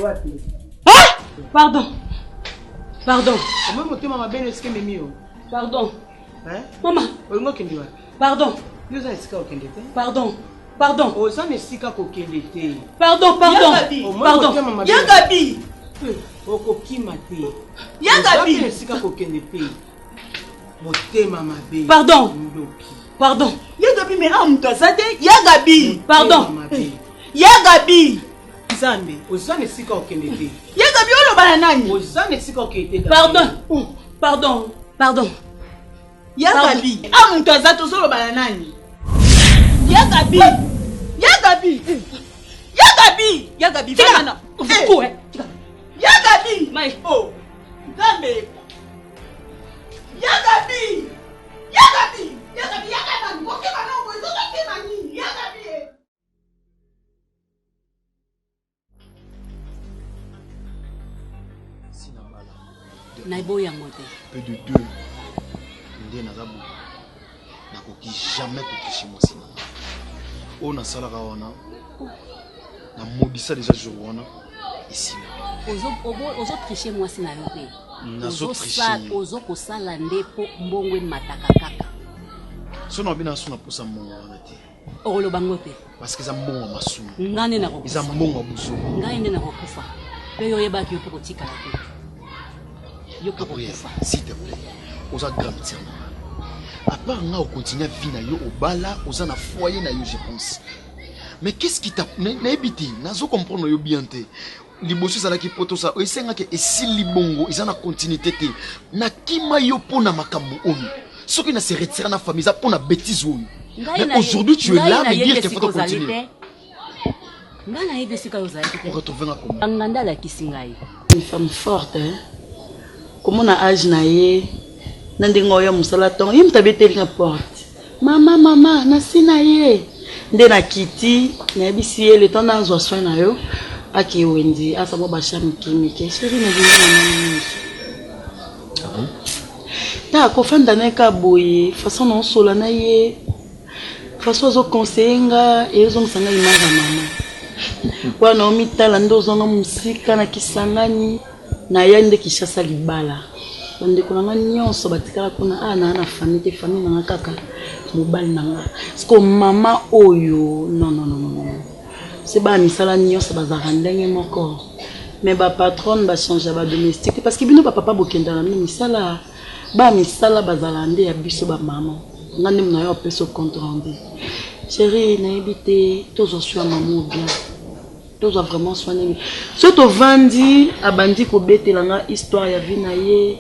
wapi? Ah! Pardon. Pardon. Omoni motema mabe no esika ememi yo. Pardon. Hein? Mama. Olingi okende wapi? Pardon. Yo oza na esika kokende te. Pardon. Pardon. Oza na esika kokende te. Pardon, pardon. Pardon. Ya Gabi. Okokima te. Ya Gabi. Oza na esika kokende te. Motema mabe. Pardon. Ndoki. Pardon. Ya Gabi mais awa moto aza te. Ya Gabi. Pardon. Ya Gabi. Nzambe, oza na esika okende te. Ya Gabi oloba na nani? Oza na esika okende te. Pardon. Pardon. Pardon. Ya Gabi. Ah moto aza te ozoloba na nani? Ya Gabi. Ya Gabi. Ya Gabi. Ya Gabi. Tika. Eh. Ya Gabi. Mai. Oh. Nzambe. Ya Gabi. Ya Gabi. Ya Gabi. Ya Gabi. Okeba na obo. Ezokakema nini? Ya Gabi. Naboyi yango te. Peu de deux nde naza boye nakoki jamais kotriche mwasi na nga oyo nasalaka wana namodisa deja jour wana esila. Ozotriche mwasi na yo te. Nazotriche. Ozo kosala nde mpo mbongo emataka kaka. So na bino aso na posa mbongo wana te. Okoloba ngo te. Parce que eza mbongo ya masumu. Ngai nde nakokufa. Eza mbongo ya buzoba. Ngai nde nakokufa. Mpe yo oyebaki yo mpo kotikala te. Yo mpo kokufa. S'il te plaît, oza grande sœur na nga. À part nga okontinue vie na yo obala, oza na foyer na yo je pense. Mais qu'est-ce qui t'a nayebi te, nazo comprendre yo bien te. Liboso ezalaki po tosala esengaki esili bongo eza na continuité te. Nakima yo mpo na makambo oyo. Soki na se retira na famille eza mpo na bêtise oyo. Mais aujourd'hui tu es là me dire qu'il faut continuer. Ngai nayebi esika yo ozalaki te. Retrouver nga comment? Nganda alakisi ngai. Une femme forte hein. Komona age na ye na ndenge oya mosala ntongo ye moto abeteli nga porte. Mama mama nasi na ye nde nakiti nayebisi ye le temps nazwa soin na yo ake wenze asa mwa basha mike mike sheri nalingi mama mingi. Ah bon? Ta kofanda na ye kaka boye façon naosola na ye façon azo conseiller nga ezongisa nga image ya mama wana naomitala nde ozwanga mosika na Kisangani. Naya nde Kinshasa libala. Bandeko na nga nyonso batikala kuna ah naa na famille te famille na nga kaka mobali na nga. Siko mama oyo non non non non. Se bana misala nyonso bazalaka ndenge moko. Mais ba patronne ba changer ba domestique parce que bino ba papa bokenda na bino misala ba misala bazala nde ya biso ba mama. Nga nde nayo apesa compte rendu. Chérie nayebi te tozwa soin ya mama bien. Tozwa vraiment soin nini soki tovandi abandi kobetela nga histoire ya vie na ye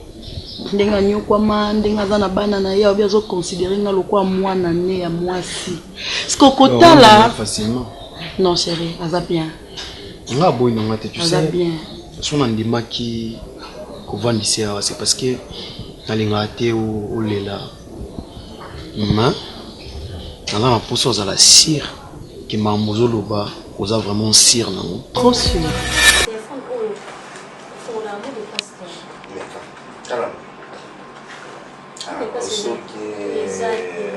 ndenge anyokwama ndenge aza na bana na ye alobi azo considere nga lokola mwana ne ya mwasi siko kotala facilement non chérie aza bien nga aboyi na nga te tu aza sais bien so nandimaki kovandisa awa c'est parce que nalingaka te olela mais naza na mposa ozala sire ke makambo ozoloba oza vraiment sire nango. Trop sur. Telefone oyo ofongola yango de passe te. Meka. Tala. Ah, osoki. Eza te.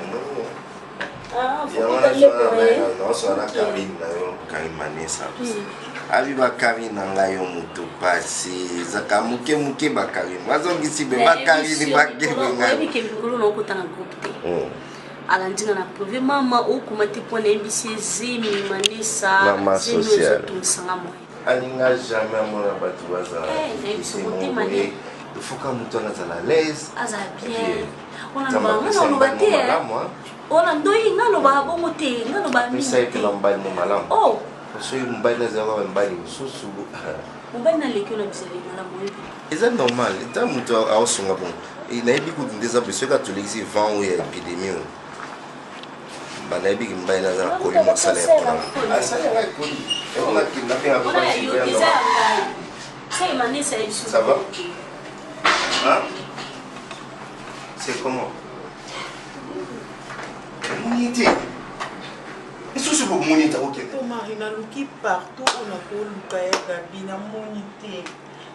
Ah, Yango naosala na Karine na yo, Karine Manesa. Abi ba Karine na ngai yo moto pasi. Ezaka moke moke ba Karine. Bazongisi be ba Karine bakebe ngai. Oyebi ke mikolo na okota na groupe te. Alandi nga na prive mama okoma te mpo nayebisi ye zemi manesa Mama zemi sociale. ezotungisa nga moye Alinga jamais amona bato bazala Eh, nayebisi motema ne. ifoka moto wana azala à l'aise. Azala bien. Et puis, Ona Nzambe loba nga apesa ye naloba mobali te mo eh. malamu, hein. Ona ndoi nga lobaka bongo te nga loba mingi Apesa ye te. mpena mobali mo malamu. Oh Soki mobali nazalaka mobali mosusu mobali naleki yo na bizaleli malamu oyebi. Eza normal ata moto aosunga bongo nayebi kutu nde eza boye soki atolekisi vent oyo ya epidemie oyo ba nayebi ki mobali naza na koli mosala ya mpona asali yanga ekoli yango nakenda mpe Wana ya yo te eza ya ngai. Sey Manesa yebi Ça va? Hein? C'est comment? Omoni te lisusu bomoni te akokende To Marie naluki partout oyo nakoluka ya Gabi namoni te.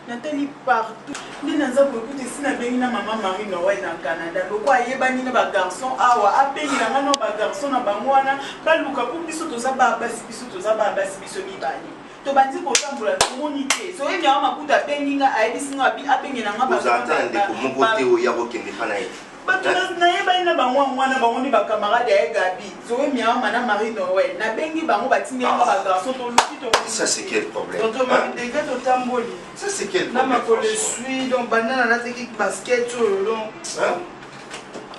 Natali partout nde naza boye kutu esi nabengi na mama Marie Noël na Canada loko ayebani na ba garçon awa abengela nga na ba garçon na bango wana baluka po biso toza ba basi biso toza ba basi biso mibale. Tobandi kotambola tomoni te. Zoe Miawa Makuta abengi nga ayebisi nga abi abengela nga Ozala ata na ndeko moko te oyo akokende epa na ye. Bato nayebani na bango yango wana bango nde ba camarade ya ye Gaby, Zoe Miawa na Marie Noël. Nabengi bango batindeli nga ba garçon toluki tomoni Ça c'est quel problème? Tonton Marie degre totamboli. Ça c'est quel Na problème? makolo franchement? esui donc banda nalataki basket oyo donc Hein?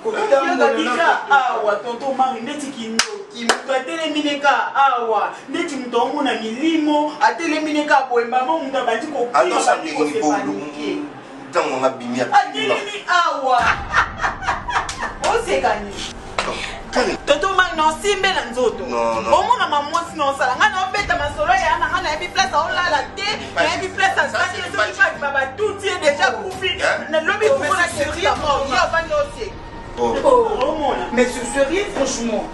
Kotambola awa tonton Mari ndeti kindoki moto atelemi ne ka awa ndeti moto aomona milimo atelemi ne ka boye mbama moto abandi kokima abandi kosepanike ntango nga bimi atelemi awa oseka nini Tonton Mike na osimbe na nzoto. Omona ma mwasi na osala nga na obeta masolo ya na nga nayebi place aolala te, nayebi place azali soki ba ba batuti ye deja kufi. Na lobi komona sérieux mort, ye avandi oseka. Oh. Omona. Mais c'est sérieux franchement.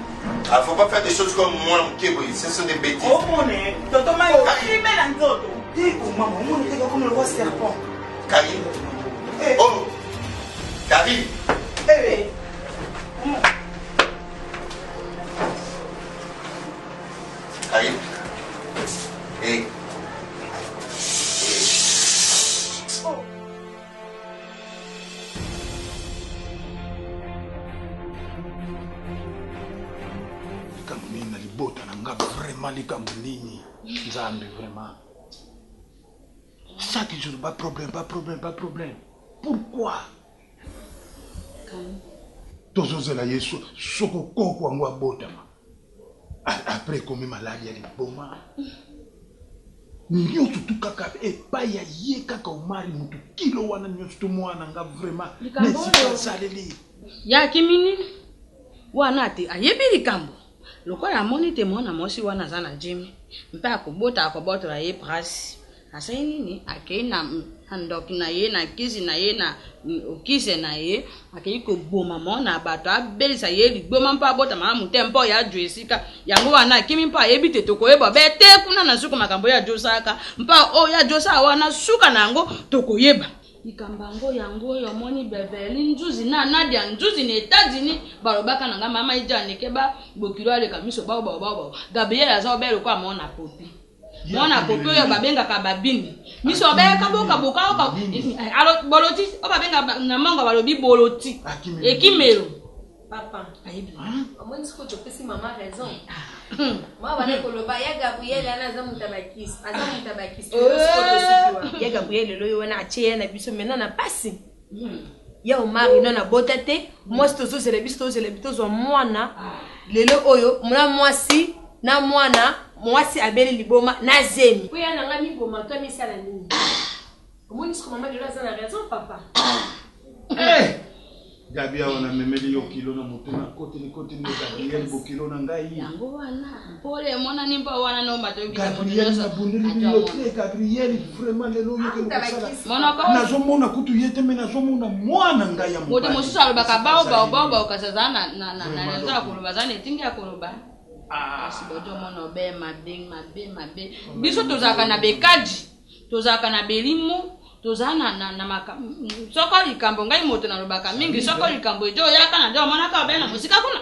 Ah, faut pas faire des choses comme moi, Mkeboy. Ce sont des bêtises. Omona, tonton Mike, osimbe na nzoto. Eh, oh maman, omona te comme le roi serpent. Karine. Oh. Karine. Eh. Karine. Eh. Likambo nini na libota na nga vraiment likambo nini nzambe vraiment chaque jour ba problème ba problème ba problème pourquoi Tozozela ye soko koko yango abotama après ekomi maladi ya liboma nyonso tu kaka epai ya ye kaka omari motu kilo wana nyonso tu mwana nga vraiment na esika asaleli ye akimi nini wana te ayebi likambo lokola amoni te mwana mwasi wana aza na jimi mpe akobota akobotola ye prasi Asali nini? Akei na, na ndoki na ye, na kisi na ye, na okise na ye, akei koboma mwana ya bato, abelisa ye ligboma mpo abota malamu te, mpo ya ajwa esika yango wana akimi, mpo ayebi te tokoyeba be te kuna na suka makambo ye ajosaka, mpo oyo ajosaka wana suka na yango tokoyeba. Likambo yango yango oyo omoni Beverly Nzuzi na Nadia Nzuzi na Etats-Unis balobaka na ngai mama Ijane keba bokilo aleka miso bao bao bao bao Gabriel aza obele lokola mwana popi. Mwana popi oyo babengaka babini miso babengaka boka boka oka alo boloti oyo babengaka na mongo balobi boloti ekimelo papa omoni sikoyo topesi mama raison mama bana koloba ya gabriel wana aza moto ya bakisi aza moto ya bakisi ya gabriel lelo oyo wana atie ya na biso maintenant na pasi ya omari nano abota te mwasi tozozela biso tozela biso tozwa mwana lelo oyo na mwasi na mwana mwasi abeli liboma na zemi po ya na ngai miboma to misala nini omoni siko mama lelo aza na raison papa eh! Gabi awa namemeli yo kilo na motu na koteli koteli yo Gabriel bokilo na ngai. Yango wana pole emonani mpo wana no bato oyebisa moto Gabriel nyonso nabundeli yo te Gabriel vraiment lelo oyo okende kosala. Monoko Nazomona kutu ye te me nazomona mwana ngai ya moto mobali. mosusu alobaka bao bao bao bao kasi aza na na na na raison ya koloba aza na etingi ya koloba. Kasi bojo mona obe mabe mabe mabe. Biso tozalaka na bekaji tozalaka na belimo toza na, na, na maka, soko likambo ngai moto nalobaka mingi soko likambo ejo oyaka na jo omonaka obe na mosika kuna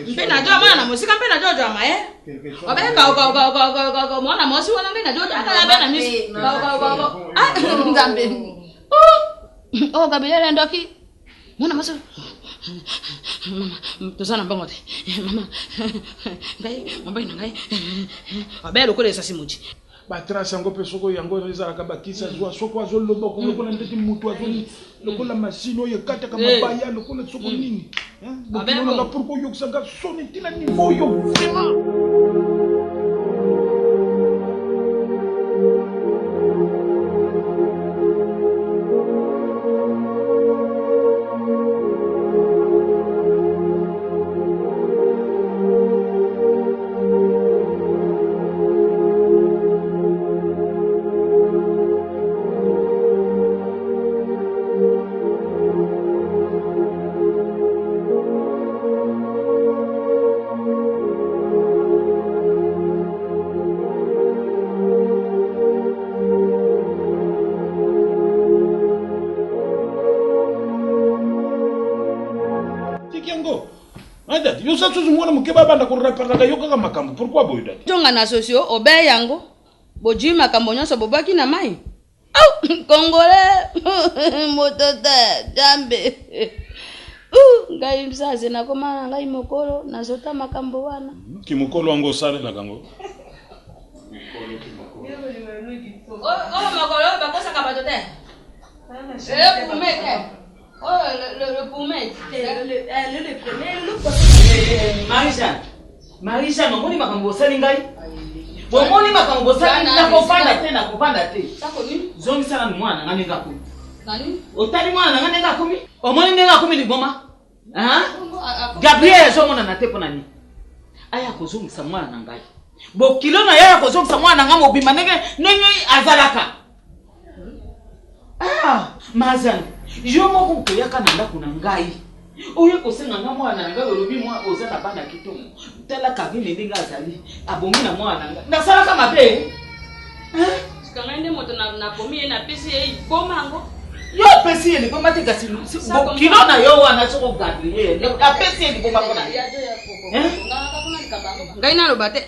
mpe na jo omona na mosika mpe na jo ojwama ye obe kaukaukaukaukauka mwana mwasi wana ngai na jo ojwaka ya be na miso kaukaukauka ah nzambe oh gabriel ndoki mwana mwasi mama toza na mbongo te mama ngai mobali na ngai obe lokola esasi moji Ba trace yango pe soko yango ezalaka ba kisi azwa soko azoloba mm. lokola ndeti mutu azo mm. lokola machine oyo ekataka eh. mabaya lokola soko mm. nini bokilo nanga pourkoi oyokisa nga soni ntina niveau oyo vraiment Tiki yango. Hein dadi, yo sa susu mwana moke babanda koreparaka yo kaka makambo. Pourquoi boye dadi? Tonga na socio obe yango. Bojui makambo nyonso bobwaki na mai? Au! Congolais! Moto te! Nzambe! Uh, ngai mzazi nakoma na ngai mokolo nazota makambo wana. Kimokolo yango osalelaka yango? Oyo makolo oyo bakosaka bato te. Le pume te. Oyo le pume. Marie-Jeanne, Marie-Jeanne, omoni makambo osali ngai? Bomoni makambo bosali nakofanda te nakofanda te. Zongisa nanu mwana na ngai ndenge akomi. Otali mwana na ngai ndenge akomi? Omoni ndenge akomi liboma? Gabriel azomonana te mpo na nini? Aya kozongisa mwana na ngai. Bokilo na ye aya kozongisa mwana na ngai mobimba ndenge ndenge azalaka. Ah, Mazan, yo moko okoyaka na ndako na ngai. Oye kosenga nga mwana na ngai olobi mwa oza na bana kitoko. Tala Karine ndenge azali, abongi na mwana na ngai. Nasalaka mabe. Hein? Sika ngai nde moto nabomi ye napesi ye liboma yango. Yo opesi ye liboma te kasi bokilo na yo wana soko Gabriel apesi ye liboma mpo na Hein? Ngai naloba te.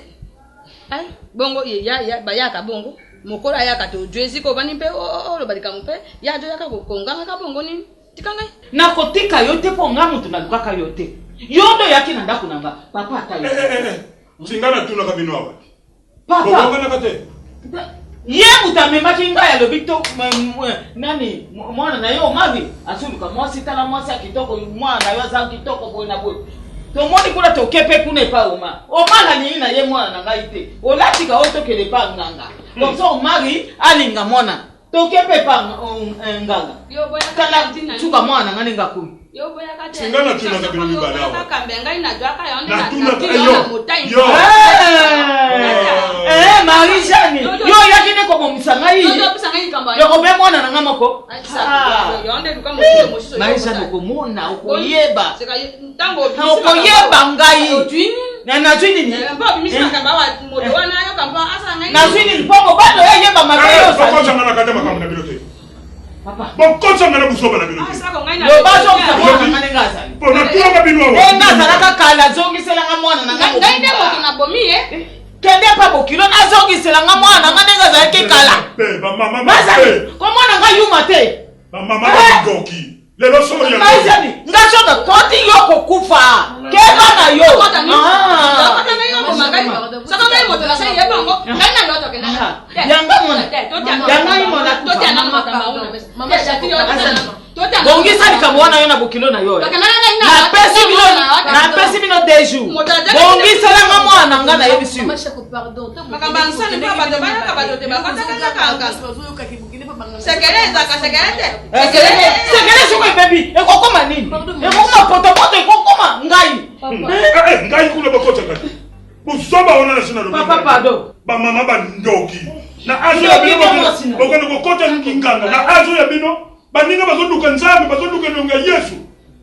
Eh, bongo ya, ya, bayaka bongo mokolo ayaka te ojue esika obandi mpe oloba likambo mpe ya ajoyaka kongangaka bongo nini tika ngai nakotika yo te mpo nga moto nalukaka yo te yo nde oyaki na ndako na nga papa ata yo eh, eh, eh, singa natunaka bino awa papa te ye moto amemaki ngai alobi to nani mwana na ye omari azoluka mwasi tala mwasi ya kitoko mwana na yo aza kitoko boye na boye tomoni kuna toke mpe kuna epa oma omari alingi na ye mwana na ngai te olatika oyo tokende epa nganga comme ça omari alinga mwana toke mpe epa eh, nganga tala suka mwana na ngai ndenge akomi Singa natunaka bino mibale awa. Natunaka yo. Eh, Marie Jeanne, yo oyaki nde kobomisa ngai. Yokobe mwana na ngai moko. Ah. Marie Jeanne okomona, okoyeba. Okoyeba ngai. Nazwi nini? Nazwi nini? Mpo mobali oyo ayeba mabe oyo ozali. Bokosanga na buzoba na bino te. Loba azongisa mwana na nga ndenge azali. Po natunaka bino awa. Ndenge azalaka kala azongisela nga mwana na nga. Ngai nde moto nabomi ye. Kende pa bokilo nazongisela nga mwana na nga ndenge azalaki kala. Ba mama Bazali komona nga yuma te. Ba mama bandoki. Lelo solo ya. Maizani nga soka koti yo kokufa. Keba na yo. Soko ngai moto nasali ye bongo ngai na loto kenda. Yanga mona. Yanga ye mona bongisa likambo wana yo na bokilo na yo napesi bino napesi bino deux jours bongiselanga mwana na nga nayebisi yo makambo ya nsoni mpo bato bayaka bato te bakotakakaka sekele ezalaka sekele te eh, sekele soko ebebi ekokoma nini ekokoma potopoto ekokoma ngai eh, eh, ngai kuna bakotaka te buzoba wana nasi nalobi papa pardon bamama bandoki na azo ya bino bokende kokota kinganga na azo ya bino baninga bazoluka nzambe bazoluka elongi ya yesu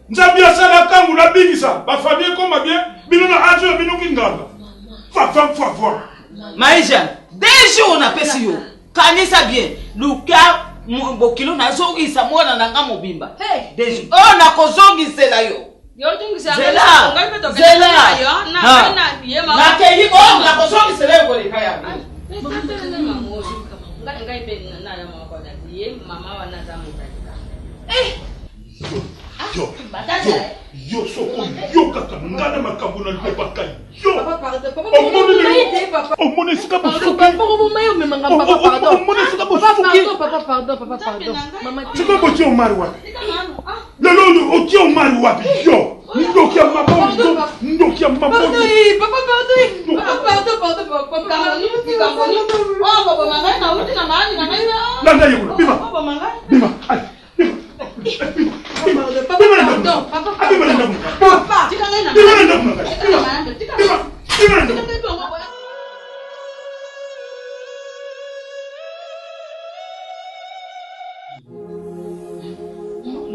nzambe asala kangu nabikisa bafamille ekoma bien bino na azo ya bino kinganga fafa fafa maisha deux jours napesi yo kanisa bien luka bokilo nazongisa mwana na nga mobimba deux jours oyo nakozongisela yo zela zela nakeyi oyo nakozongisela yo koleka yango yo yo soko oyokaka nga na makambo na lobaka yo omoni omoni esika bosuki omoni esika bosuki sikoyo botie omari wapi lelo oyo otie omari wapi yo ndoki ya mama ndoki ya mama landa ye kuna bima bima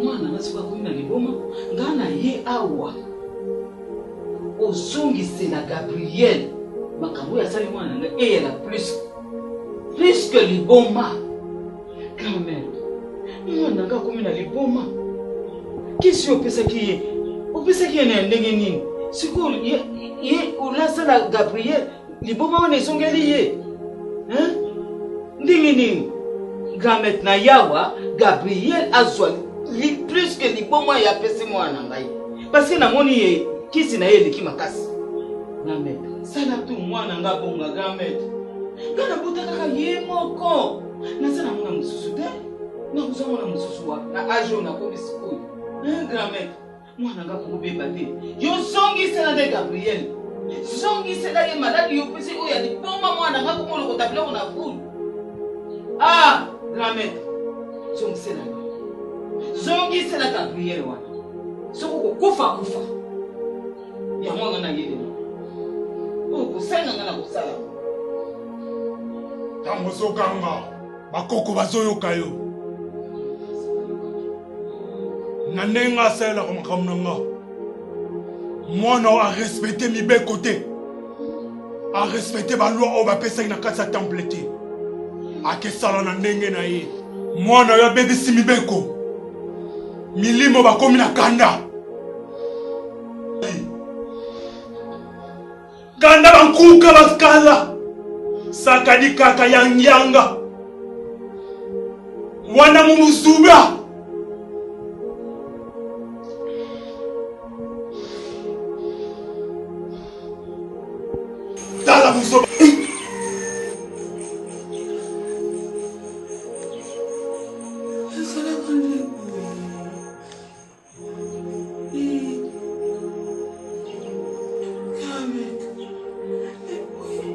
Mwana nga soki akomi na liboma nga na ye awa ozongisela Gabriel makambo oyo asali mwana na ngai eyela plus plus que liboma grand-mère mwana nga akomi na liboma kisi oyo opesaki ye opesaki ye na ndenge nini sikoyo ye, ye olasala Gabriel liboma wana ezongeli ye hein? Ndenge nini grand maître na yawa Gabriel azwa li, plus que liboma ya apesi mwana na ngai parce que namoni ye kisi na ye eleki makasi. Grand maître sala tu mwana nga bonga grand maître nga nabota kaka ye moko naza na mwana mosusu te nakozwa mwana mosusu wapi na age oyo nakomi sikoyo grand maître Mwana nga kobeba te. Yo zongisela nde Gabriel. Zongisela ye maladi yo pesi oyo ya liboma mwana nga komolokota biloko na fulu. Ah, grand maître. Zongisela ye. Zongisela Gabriel wana. Soki okokufa kufa. Yango nga nayelela. Oyo kosenga nga na kosala. Ntango ozoganga bakoko bazoyoka yo. Na ndenge nga asalelaka makambo na nga, mwana oyo arespecte mibeko te, arespecte baloi oyo bapesaki na kati ya temple te, akesala na ndenge na ye. Mwana oyo abebisi mibeko, milimo bakomi na kanda. Kanda bankuka bakala sakadi kaka ya ngianga wana mumuzuba tala buzoba.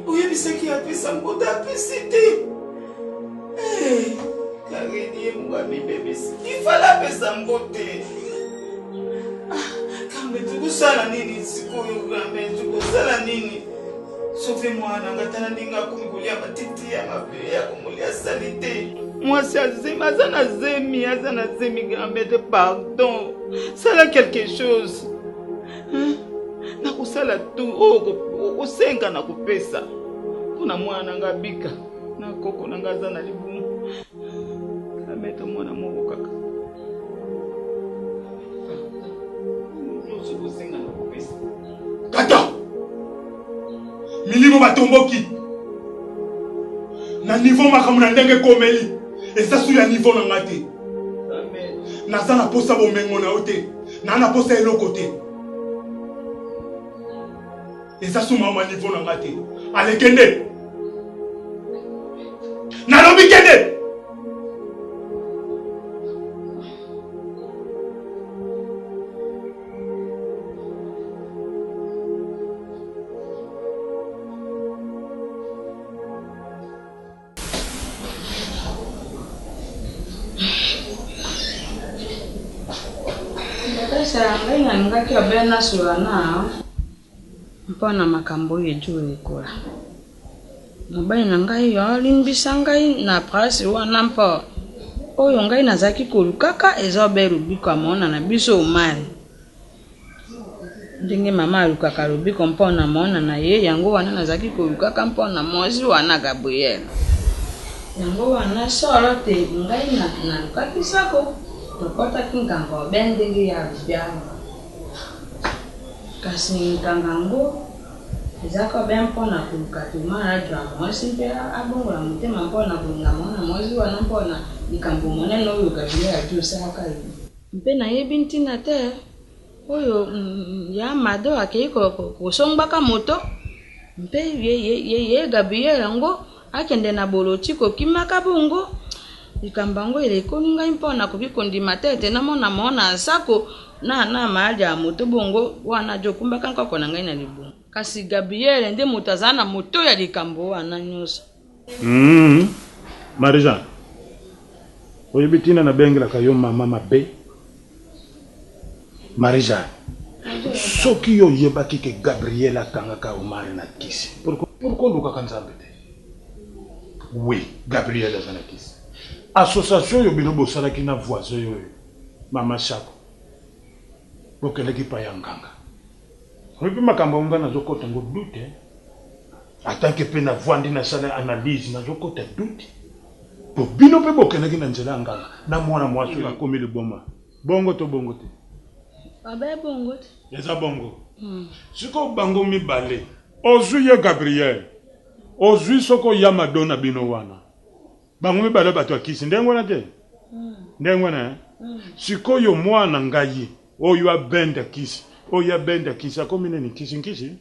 Oyebisaki apesa mbota apesi te kareni ye moko amibebisi ifala apesa mbote kambe tokosala nini sikoyo kambe tokosala nini soki mwana nga tala ndenge akomi kolia matiti ya mabe ya komolia salite mwasi azemi aza na zemi aza na zemi grand-mère pardon sala quelque chose nakosala tout oyo okosenga na kopesa mpo na mwana na nga abika na koko na nga aza na libumu grand-mère mwana moko kaka nyonso okosenga na kopesa Kata! Milimo batomboki na niveau makambo na ndenge ekomeli eza su ya niveau na nga te. Naza na posa bomengo na yo te, na na posa eloko te. Eza su mama niveau na nga te. Ale kende! Nalobi kende! Natasha, ngai nalingaki obe nasola na mpo na makambo oyo ejo ekola. Mobali na ngai alimbisa ngai na prasi wana mpo oyo ngai nazalaki kolukaka eza obe lobiko ya mwana na biso Omari. Ndenge mama alukaka lobiko mpo na mwana na ye, yango wana nazalaki kolukaka mpo na mwasi wana Gabriel. Yango wana solo te ngai nalukaki sako, tokotaki nganga obe ndenge ye alobi awa. Kasi nganga yango ezalaki obe mpo na koluka Toma azwa mwasi mpe abongola motema mpo na kolinga mwana mwasi wana mpo na likambo monene oyo Gabriel ajosalaka ye. Mpe nayebi ntina te oyo ya Mado akei kosombaka moto mpe ye Gabriel yango akende na boloti kokimaka bongo. Likambo yango elekoli ngai mpo nakoki kondima te ete namona mwana Asako na na maadi ya moto bongo wana ajokumbaka nkoko na ngai na libumu. Kasi Gabriel nde moto azala na moto ya likambo wana nyonso. Hum Marie Jeanne oyebi tina na bengelaka yo mama mabe Marie Jeanne soki yo oyebaki ke Gabriel akangaka Omar na kisi pourquoi pourquoi olukaka Nzambe te oui Gabriel aza na kisi association oyo bino bosalaki na voisin oyo mama Shako bokendaki pa ya nganga oyebi makambo yango nga nazokota ngo doute Ata ke pe na vandi na sala analyse nazo kota doute po bino pe bokendaki na nzela ya nganga na mwana mwasi oyo akomi liboma bongo to bongo te? Abe bongo te. Eza bongo. Sikoyo bango mibale ozui ye Gabriel ozui soko ya mado na bino wana. Bango mibale bato ya kisi ndenge wana te? Ndenge wana eh? Sikoyo mwana ngai oyo abenda kisi, oyo abenda kisi akomi nini? Kisi nkisi?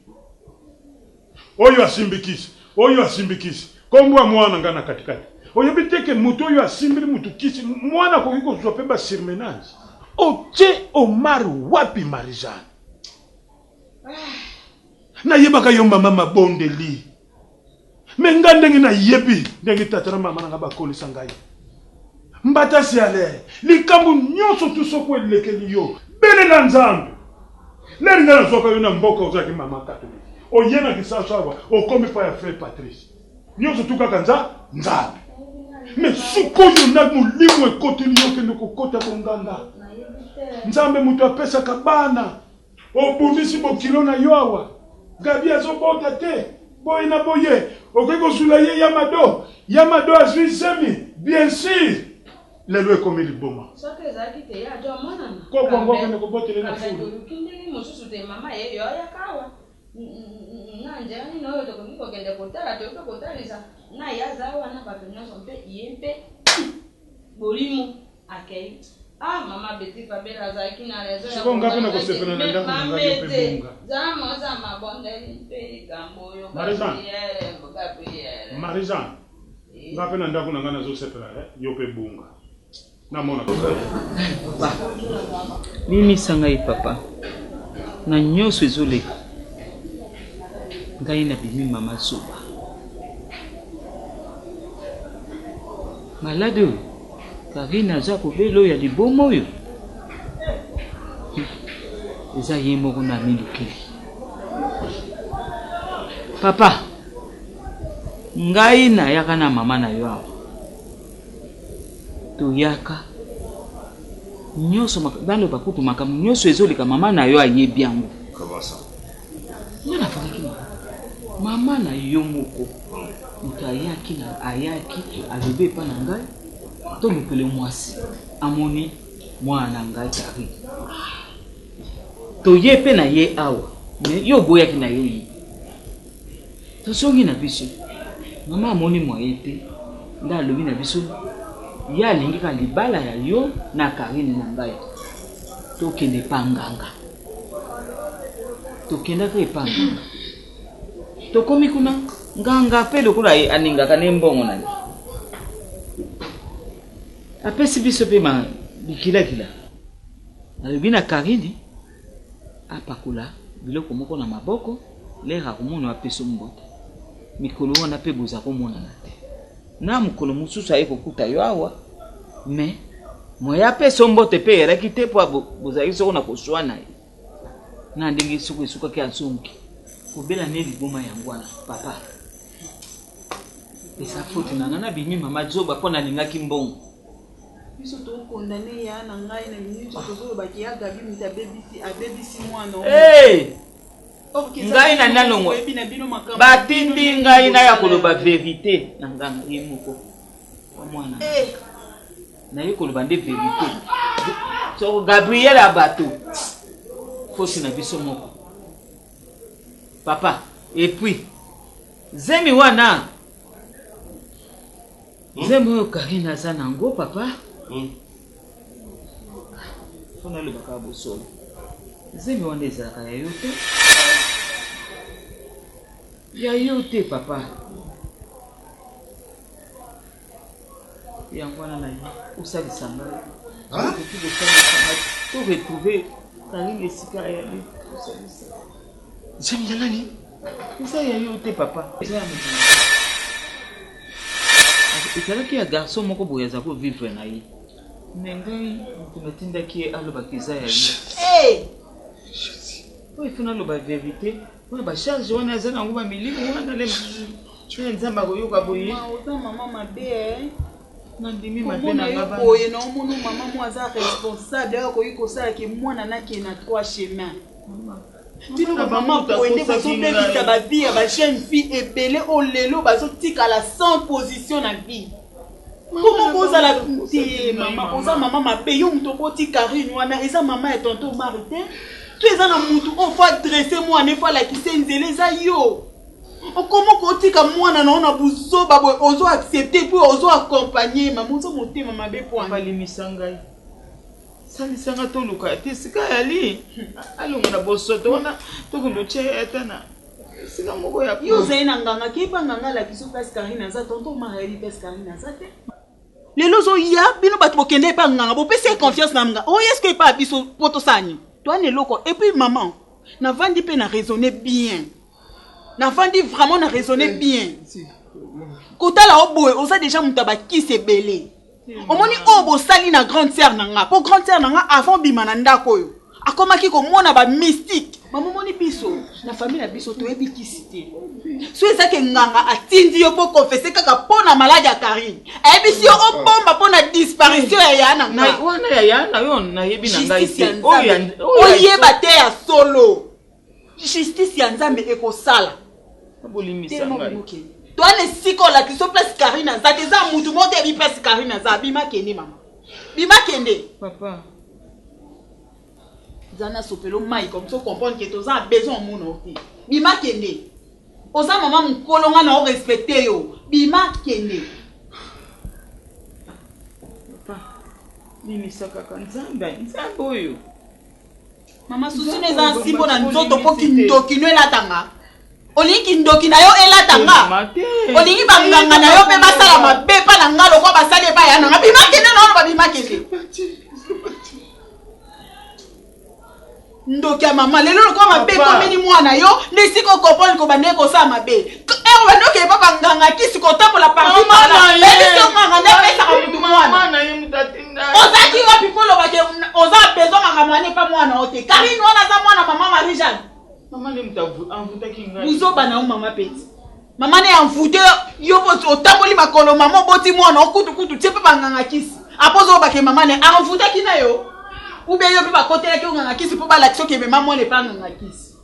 Oyo asimbi kisi, oyo asimbi kisi, kombo ya mwana ngai na katikati. Oyebi te ke moto oyo asimbili moto kisi, mwana akoki kozwa pe ba surmenage. Otie Omar wapi Marie-Jeanne? Nayebaka yo mama mabondeli. Me nga ndenge nayebi ndenge tata na mama na nga bakolisa ngai. Mbata siale, likambo nyonso tu soko elekeli yo, belela Nzambe. Leri nga nazwaka yo na mboka ozalaki mama katolike. Oye na Kisasa awa okomi pa ya frère Patrice. Nyonso tu kaka nza Nzambe. Me sikoyo na molimo ekoteli yo kende kokota bonganga. Nzambe moto apesaka bana. Obundisi bokilo na yo awa. Gaby azobota te. Boye na boye. Okoki kozula ye ya Mado. Ya Mado azui zemi. Bien sur. Lelo ekomi liboma. Soki ezalaki te ye ajo amonana. Koko yango akende kobotele na fulu. Toluki ndenge mosusu te mama ye yo ayaka awa. Na nzela nini oyo tokoki kokende kotala tokoki kotalisa na ye aza wana bato nyonso mpe ye mpe bolimo. Akei. Ah mama Betty Fabela azalaki na raison ya Sikoyo nga pe nakosepela na ndako na ngai yo pe bonga. Zama oza mabondeli mpe likambo oyo Marie-Jeanne. Gabrielle, Gabrielle. Marie-Jeanne. Nga pe na ndako na ngai nazosepela eh, yo pe bunga. Namona. Papa, limisa ngai papa na nyonso ezoleka ngai nabimi mama zoba malade oyo Carine aza kobela oyo ya liboma oyo eza ye moko na amilukeli papa ngai nayaka na mama na yo awa toyaka nyonso baloba kutu makambo nyonso ezoleka mama na yo ayebi yango Nga nafandaki na mama na yo moko moto ayaki na ayaki alobi epa na ngai tolukele mwasi amoni mwana na ngai Carine toye mpe na ye awa me yo oboyaki na yo ye tozongi na biso mama amoni mwaye te nde alobi na biso ye alingi kaka libala ya yo na Carine na ngai tokende epa nganga tokendaka epa nganga tokomi kuna nganga mpe lokola alingaka ne mbongo na ye apesi biso mpe ma bikilakila alobi na karini apakola biloko moko na maboko lere akomona apesi mbote mikolo wana mpe boza komonana te na mokolo mosusu aye kokuta yo awa mais moye apesa yo mbote mpe eyalaki te mpo bozalaki soko na koswana ye na ndenge soko esukaki azongi kobela ne liboma yango wana papa eza faute na nga nabimi mama zoba mpo nalingaki mbongo biso tokondane ya na ngai na minute tozolobaki ya gabi moto abebisi abebisi mwana hey! ngai na nalongwa batindi ngai naya koloba verite na nganga ye moko wa mwana eh. naye koloba nde verite soko gabriel ya bato fosi na biso moko papa epuis zemi wana hmm? Zemi oyo Karine aza nango papa. Hmm. Mpo nalobaka bosolo. Zemi wana ezalaka ya yo te. Ya yo te papa. Yango wana na ye osalisa ngai. Okoki kosalisa ngai to retrouver Karine esika ayali osalisa. Zemi ya nani? Eza ya yo te papa. Eza ya moto. Ezalaki ya garçon moko boye aza ko vivre na ye. Mais ngai moto natindaki ye alobaka eza ya ye. Hey! Oyo ifo naloba verite. Wana ba charge wana aza nango ba milimo wana le soki Nzambe akoyoka boye. Oza mama mabe eh. Nandimi mabe na nga bana. Boye na omona mama mo aza responsable akoki kosala ke mwana nake na trois chemins. Bino ba mama boye nde bozobebisa ba vie ya ba jeune fille ebele oyo lelo bazotikala sans position na vie. Comment bozala te mama oza mama mabe yo moto oboti Carine wana eza mama ya tonton Omar te to eza na mutu oyo fo adresse mwana fo alakise nzela eza yo. Okoma kotika mwana na yo na buzoba boye, ozo accepter puis ozo accompagner mama, ozo motema mabe po Papa limisa ngai. Salisa nga toluka ata esika yali. Alonga na bosoto wana tokende otya ye ata na esika moko ya Yo ozali na nganga, keba nganga alakisi yo place Carine aza, tonton Omar ayebi place Carine aza te. Lelo ozoya bino bato bokende epa nganga, bopesi ye confiance na nganga. Oye est-ce que epa biso po tosala nini? Toa na eloko. Et puis maman, navandi mpe na raisonner bien. Navandi vraiment na raisonner bien. Kotala o boye oza déjà moto ya bakisi ebele. Omoni oyo bosali na grande sœur na nga, po grande sœur na nga avant bima na ndako oyo akomaki komona ba mystique. Mama omoni biso na famille na biso toyebi kisi te. So eza ke nganga atindi yo po confesser kaka po na malade ya Carine. Ayebisi yo obomba po na disparition ya ya na nga. Wana ya ya na yo nayebi na ngai Justice ya te. Oyo ya Nzambe. Oyeba te ya solo. Justice ya Nzambe ekosala. Bolimbisa ngai. Toa na esika olakisi yo place Carine aza te, eza mutu moko te ayebi place Carine aza. Bima kende mama. Bima kende. Papa. Za na sopelo mai comme ça comprendre que toza na besoin omona yo te. Bima kende. Oza mama mukolo nga na o respecter yo. Bima kende. Papa. Bimisa kaka Nzambe, Nzambe oyo. Mama susi no eza nsimbo na nzoto mpo kindoki no elata nga. Olingi kindoki na yo elata nga. Olingi banganga na yo mpe basala mabe mpa na nga lokola basali epai ya na nga. Bima kende na oloba bima kende. Ndoki ya mama lelo lokola mabe ekomeli mwana yo nde esika okomprendre kobanda ye kosala mabe. Ero banda okende mpa banganga kisi kotambola partout par là. Bayebisi yo nganga nde apesaka motu mwana. Ozalaki wapi mpo oloba ke oza na besoin makambo wana epa mwana yo te. Carine wana aza mwana mama Marie Jeanne. Mama nde moto envoutaki ngai. Buzoba na yo mama peti. Mama ne envoute yo po otamboli makolo mama oboti mwana okutu kutu tie pe banganga kisi. Apo ozoloba ke mama ne envoutaki na yo. Ou bien yo pe bakotelaki yo nganga kisi po balakisa yo ke mema mwana epa nganga kisi.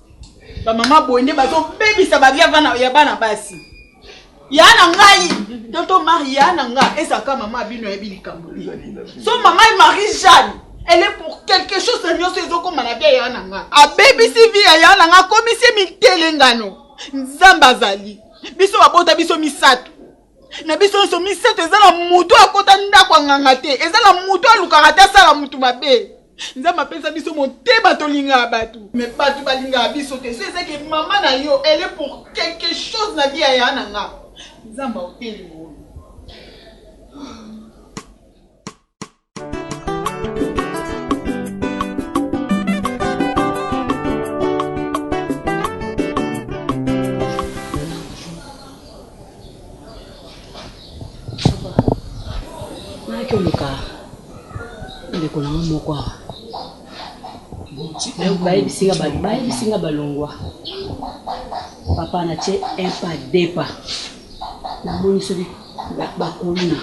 Ba mama boye nde bazobebisa ba vie ya bana basi. Ya na ngai tonton Marie ya na nga ezaka mama bino ayebi likambo te. So mama Marie Jeanne elle est pour quelque chose na nyonso ezokoma na vie ya na nga. Abebisi vie ya ya na nga akomisi ye mitelengano. Nzambe azali. Biso babota biso misato. Na biso nyonso misato eza na moto akota ndako ya nganga te. Eza na moto alukaka te asala moto mabe. Nzambe apesa biso motema tolingaka bato. Mais bato balingaka biso te. So eza ke mama na yo elle est pour quelque chose na vie ya ya na nga. Nzambe aotelema oyo. Nayaki oluka ndeko na nga moko awa bayebisi nga balongwa papa natie un pas deux pas namoni soki bakuluna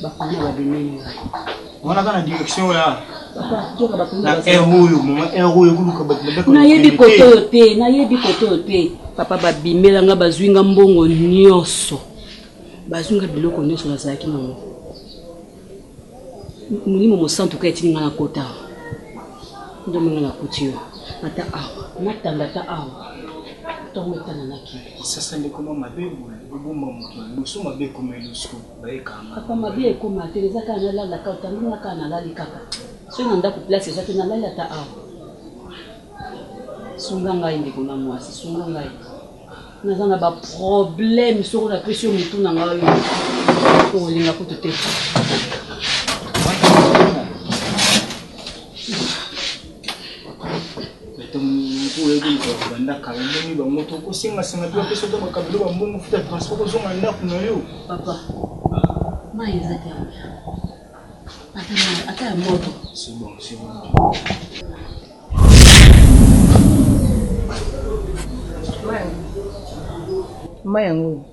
bakuluna babimeli ngai wana kaka na direction oyo na heure oyo mama heure oyo ekoluka bato na nayebi kote oyo te nayebi kote oyo te papa babimela nga bazwi nga mbongo nyonso bazwi nga biloko nyonso nazalaki nango molimo mosantu ka etindi nga na kota ndombe nga nakuti yo ata awa natanda ata awa ntongo etanda nakende sasa nde ekoma mabe boye obomba moto na liboso mabe ekoma elusku bayekanga papa mabe ekoma te eza kaka nalalaka otandi nga kaka nalali kaka soki na ndako place eza te nalali ata awa sunga ngai ndeko na mwasi sunga ngai naza na baproblème soko napesi yo motu na ngai oyo okolinga kutu te banda kala ndenge bango tokosengasenga mpe bapesa ata bakabelo bambongo futa transport kozonga ndako na yo papa mai eza te ata ya moto c'est bon c'est bon Mai yango.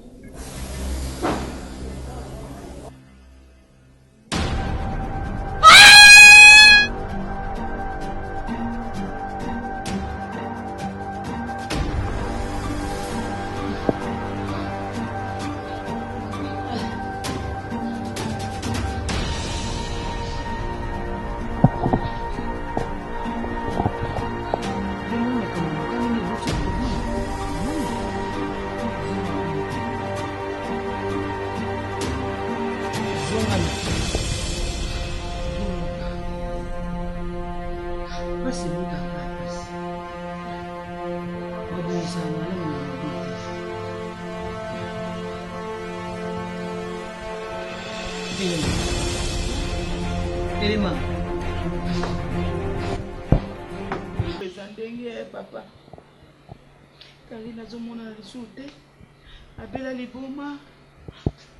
Pasi eutaka kaka pasi. Babongisaka malamu na mabe te. Telema. Telema. Eza ndenge papa. Karine azomonana lisusu te. Abela liboma.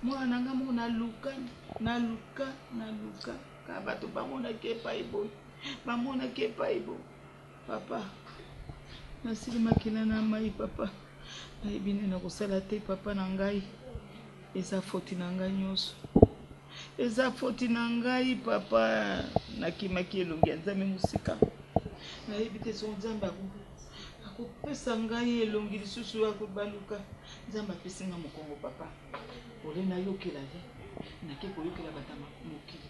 Mwana na nga moko naluka, naluka, naluka. Kaka bato bamonaki epai boye. Bamonaki epai boye. Papa, nasili makila na mai papa. Nayebi nde nakosala te papa na ngai. Eza foti na ngai nyonso. Eza foti na ngai papa. Nakimaki elongi ya Nzambe mosika. Nayebi te soki Nzambe akopesa ngai elongi lisusu ya kobaluka. Nzambe apesi ngai mokongo papa. Ole nayokela ye, nake koyokela bato ya mokili.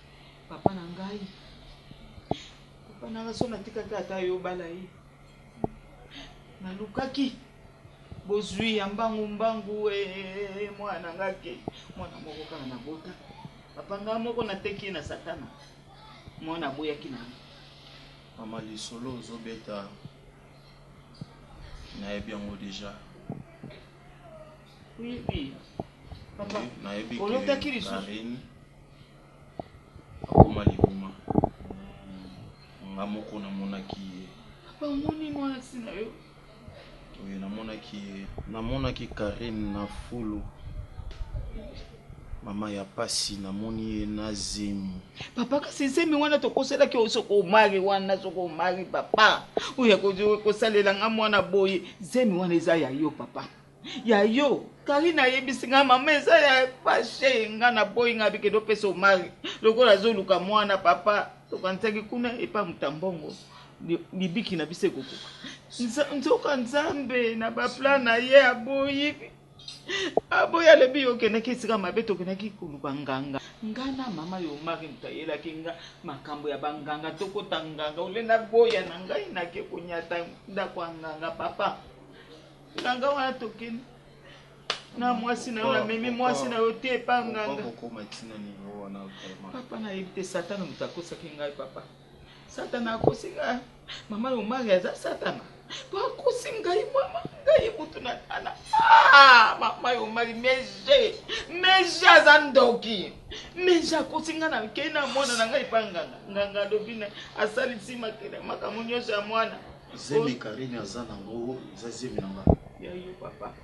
Papa na ngai, papa na ngai so natikaki ata yo obala ye. Nalukaki bozwi ya mbangu mbangu eh, mwana na ngai ke mwana moko kaka nabota. Papa ngai moko nateki ye na Satana. Mwana aboyaki na ye. Mama lisolo ozobeta nayebi yango deja. Oyebi papa nayebi olotaki lisusu Karine akoma liboma nga moko namonaki ye. Papa omoni mwasi na yo? Oyo namonaki ye, namonaki Karine na fulu mama ya pasi, namoni ye na zemi. Papa kasi zemi wana tokoselaki oyo soki omari wana soki omari papa oyo kosalela nga mwana boye zemi wana eza ya yo papa ya yo Karine ayebisi nga mama eza ya fashe nga naboyi nga bikende opesa omari lokola azoluka mwana papa tokanisaki kuna epa mutambongo libiki na biso ekokoka nzoka nzambe na baplan na ye aboyi aboyi alobi yo okendaki esika mabe tokendaki koluka nganga nga na mama yo omari moto ayelaki nga makambo ya banganga tokota nganga ole naboya na ngai nake konyata ndako ya nganga papa nganga wana tokende na mwasi na yo namemi mwasi na yo te epa nganga papa nayebi te satana moto akosaki ngai papa satana akosi ngai mama omari aza satana po akosi ngai mama ngai motu na tana ah, mama omari meje meje aza ndoki meje akosi ngai nakei na mwana na ngai epa nganga nganga alobi na asalisi makela makambo nyonso ya mwana zemi karine aza nango eza zemi na nga ya yo papa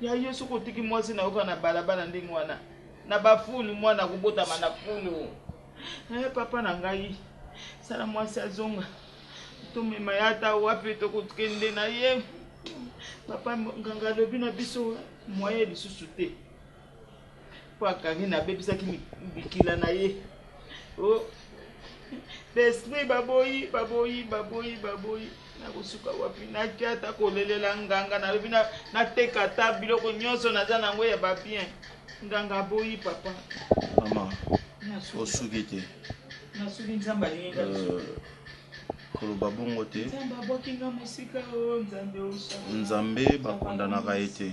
ya yo soki otiki mwasi na yo kaka na balabala ndenge wana na bafulu mwana akobotama na fulu Eh, papa na ngai sala mwasi azonga tomema ye ata wapi tokokende na ye papa nganga alobi na biso moyen lisusu te mpo akangi abebisaki bikila na ye oh. l'esprit baboyi baboyi baboyi baboyi nakosuka wapi naki ata kolelela nganga nalobi nateka ata biloko nyonso naza na yango ya babien nganga aboyi papa mama osuki te nasuki nzambe alingi nga euh, koloba bongo te nzambe abwaki nga mosika o oh, nzambe nzambe bakondanaka ye te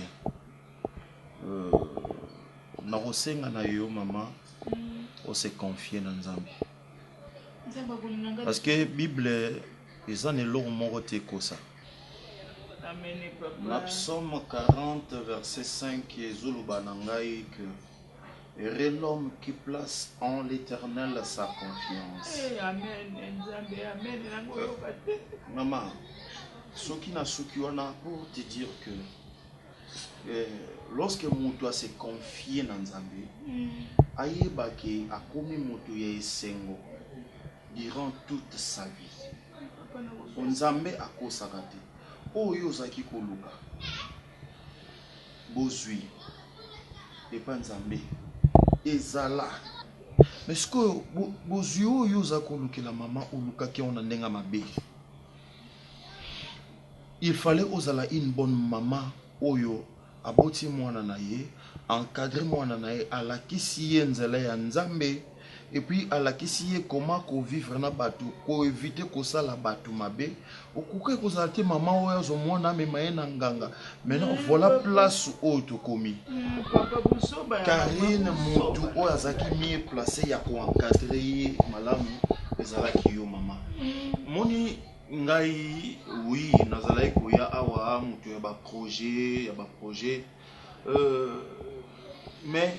euh, nakosenga na yo mama mm. ose confie na nzambe parce que bible eza na eloko moko te ekosa na psaume 40 verset 5 ezoloba na ngai que heureux l'homme qui place en l'éternel sa confiance hey, eh, amen nzambe amen nango oyoka te mama soki nasuki wana pour te dire que eh, lorsque moto ase confie na nzambe mm. ayeba ke akomi moto ya esengo durant toute sa vie po nzambe akosaka te oyo ozalaki koluka bozwi epa nzambe ezala mais sikoyo bozwi oyo oza kolukela mama olukaki yango na ndenge ya mabe Il fallait ozala une bonne maman oyo aboti mwana na ye, encadre mwana na ye, alakisi ye nzela ya Nzambe et puis alakisi ye comment ko vivre na batu, ko eviter kosala batu mabe. Okokaki kozala te mama oyo azo mwana amema ye na nganga. Maintenant voilà place oyo tokomi. Carine mutu oyo azalaki mieux place ya ko encadrer ye malamu ezalaki yo mama. Moni. Ngai oui nazalaki koya awa moto ya ba projet ya ba projet euh, mais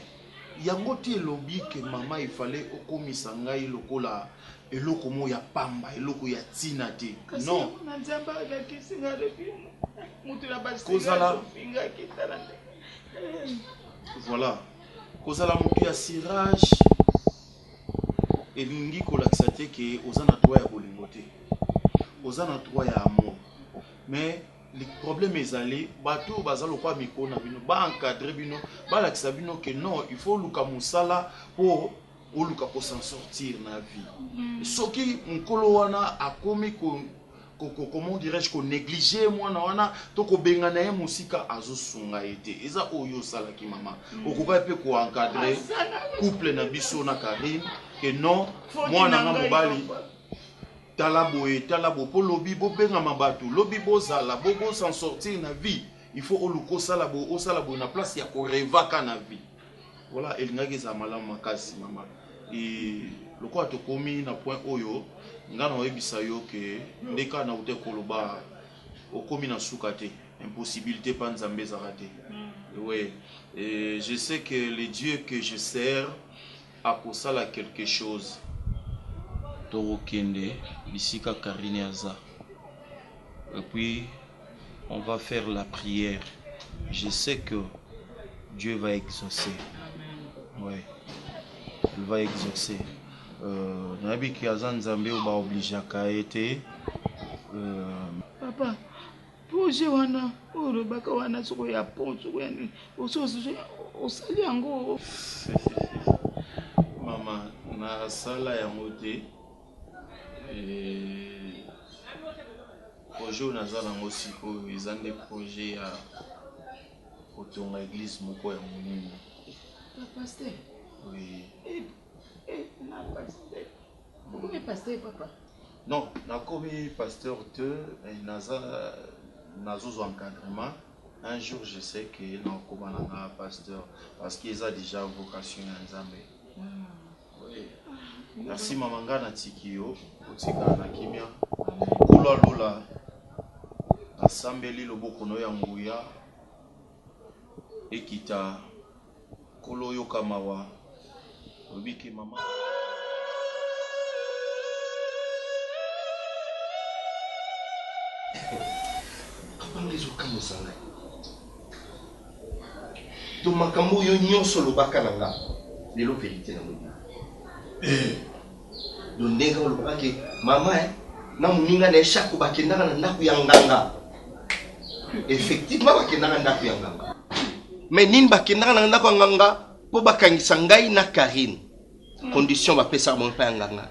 yango te elobi ke mama il fallait okomisa ngai lokola eloko moko ya pamba eloko ya ntina te non na nzambe alakisi ngai alobi moto na Kozala- basingaki tala nde voilà kozala moto ya cirage elingi kolakisa te ke oza na droit ya bolingo te oza na droit ya amour mais le problème ezali bato oyo baza lokola mikolo na bino baencadre bino balakisa bino ke non il faut oluka mosala mpo oluka ko s'en sortir na vie mm. soki mokolo wana akomi ko comment dirais-je ko négliger mwana wana to kobengana ye mosika azosunga ye te eza oyo osalaki mama mm. okokaki mpe koencadre couple na biso na Karine ke non mwana nga mobali tala boye tala boye mpo lobi bobengama bato lobi bozala bo bo s'en sortir na vie il faut oluka osala boye osala boye na place ya korevaka na vie Voilà, elingaki ezala malamu makasi mama. Et lokola tokomi na point oyo nga na oyebisa yo ke nde kaka nauta koloba okomi na suka te impossibilité pa nzambe ezalaka te mm. ouais. Et je sais que le dieu que je sers akosala quelque chose tokokende bisika karine aza et puis on va faire la prière je sais que Dieu va exaucer ouais il va exaucer euh, nayebi ke aza nzambe oyo baobligeaka ye te euh, papa projet wana oyo olobaka wana soko ya pont soko ya nini osali yango mama nasala yango te eh, projet oyo naza nango sikoyo eza nde projet ya kotonga eglise moko ya monene. Pasteur. Oui. Eh, eh, na pasteur. Okomi pasteur papa? Non, nakomi pasteur te, mais naza nazozwa encadrement. Un jour je sais que nakokoma na nga pasteur parce que eza déjà vocation ya Nzambe. Oui. Merci mama nga natiki yo otikala na kimia. Nkolo ya lola nasambeli loboko na yo ya nguya ekita Nkolo yoka mawa olobi ke mama Papa nga ezokamwisa ngai to makambo oyo nyonso olobaka na nga lelo verite na lobi eh. do ndenge olobaka ke mama eh, na moninga na ye shako bakendaka na ndako ya nganga effectivement bakendaka ndako ya nganga mais nini bakendaka na ndako ya nganga mpo bakangisa ngai na karine condition bapesaka bango epai ya nganga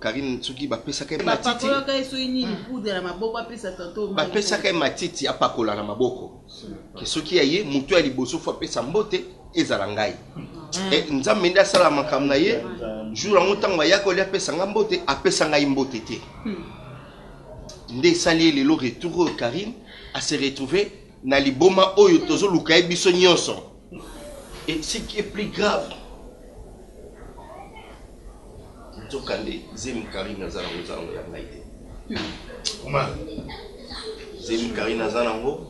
Karine soki bapesaka ye matiti bapakolaka ye soki nini poudre na maboko apesa tanto bapesaka ye matiti apakola na maboko ke soki ya ye moto ya liboso fo apesa mbote ezala ngai mm. eh, nzambe nde asala makambo na ye jour yango ntango ayaka oli apesa ngai mbote apesa ngai mbote te hmm. nde esali ye lelo retour oyo karine ase retrouve na liboma oyo tozoluka ye biso nyonso et ce qui est plus grave nzoka nde zemi karine aza nango eza nango ya ngai te zemi karine aza nango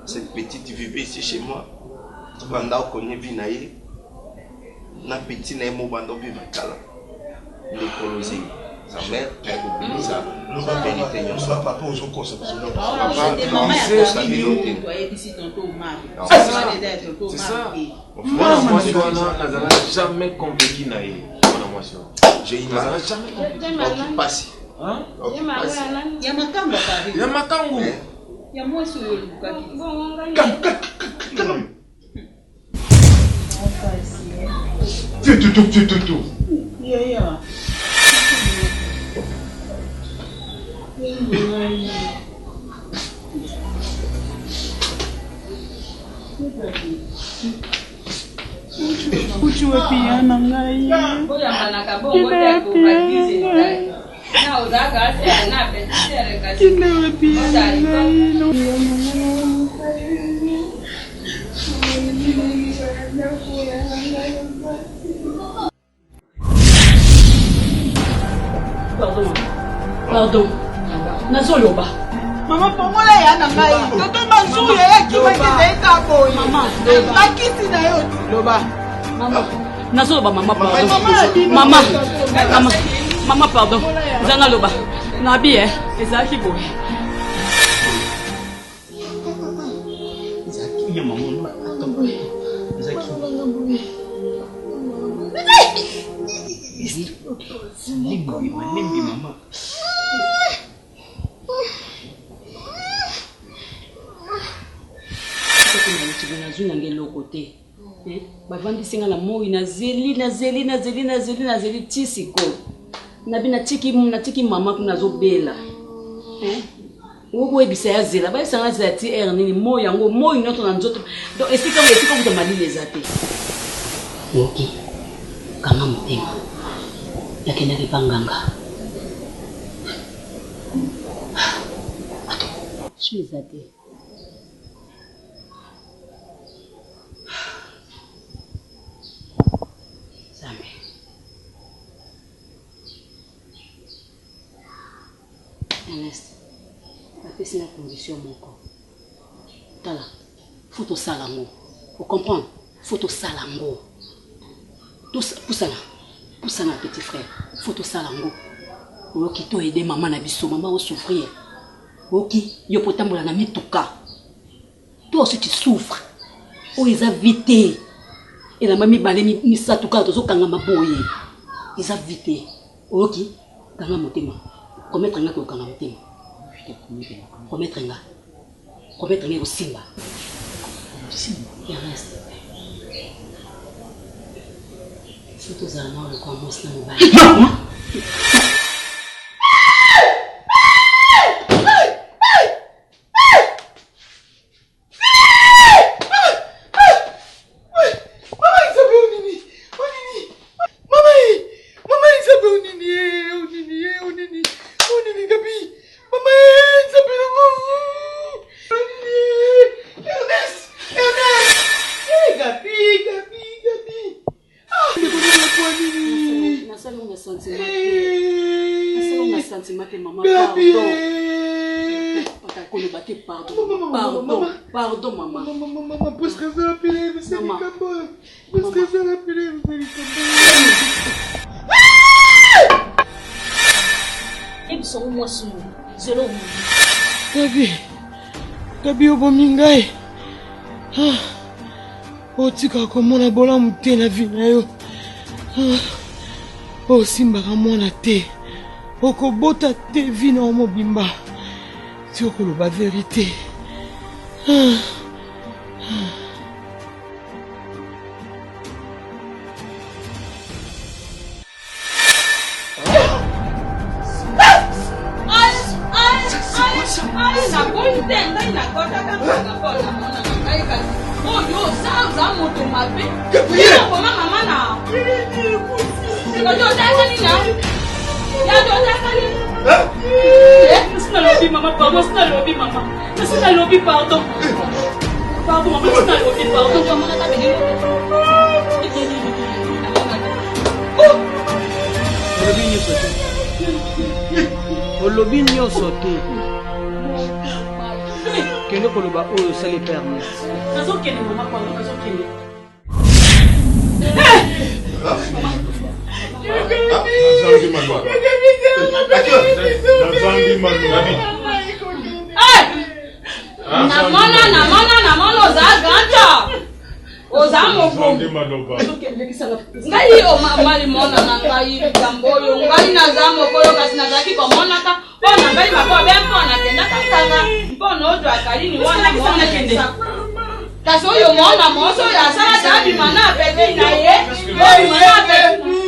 cette petite vivait ici chez moi banda okonye vi na ye na petit na ye mo banda ovivre kala ndekolo zemi sa mère aye kobimisa verité nyonso papa ozokosa mwana mwasi wana nazala jamais convaincu na ye mwana mwasi wana nazala jamais convaincu pasi ya makangu ya makangu ya mwasi oyo olukaki Tutututututu. Yaya. Uti wapi ya na ngai? Kende wapi ya na ngai? Pardon mama. Pardon. Nazoloba. Mama fongola ya na ngai. Toto Mansour ya ya kimaki ezali ka boye. Bakisi na yo. Loba. Mama. Nazoloba mama pardon. Mama. Mama. Mama pardon. Nza naloba. Nabi eh ezalaki boye. Malembe mama. Nazwi nanga eloko te eh, bavandisi nga na moi nazeli nazeli nazeli nazeli nazeli ti sikoyo nabi natiki natiki mama kuna azobela eh, okoyebisa ya zela bayebisa nga zela ti heure nini moi yango moi nyonso na nzoto donc esika esika kuta malili eza te yoki kanga motema nakendaki pa nganga su eza te Nzambe Ernest, bapesi nga condition moko. Tala, faut tosala yango. O comprendre? Faut tosala yango. Pusana, pusana petit frère. Faut tosala yango. Oyoki to aider mama na biso, mama o souffrir. Oyoki yo po tambola na mituka. Toi aussi tu souffres. Oyo eza vie te. Elamba mibale misato kaka tozokangama boye. Eza vie te. Oyoki? Kanga motema. Promettre nga ke okanga motema. Promettre nga. Promettre nga ekosimba. Ernest. Faut tozala nao lokola mwasi na mobali. Pardon, maman. Maman, maman, puisque ça pile, c'est likambo. Puisque ça pile, c'est likambo. Yebisa ngo mwasi oyo zelo omoni. Gabi, Gabi obomi ngai. Ah, otika komona bolamu te na vie na yo. Ah, osimbaka mwana te. Okobota te vie na yo mobimba. Ti okoloba verite. Ah. Naboyi te ngai nakɔtaka nganga mpo namona na ngai kasi oyo oza oza moto mabe okoma mama na otalaka nini ya otalaka nini Nasi nalobi mama pardon, nasi nalobi mama. Nasi nalobi pardon. Pardon mama, nasi nalobi pardon. Olobi nyonso te. Olobi nyonso te. Kende koloba oyo osali epai ya Ernest. Nazokende mama pardon, nazokende. Namona namona namona oza ganta oza mobomi ngai omamali mona na ngai likambo oyo ngai naza mokolo kasi nazalaki komonaka mpo na ngai makobe mpo nakendaka nkanga mpo nozwaka nini wana mona kasi oyo mwana mwasi oyo asalaka abima na apeti na ye obima na apeti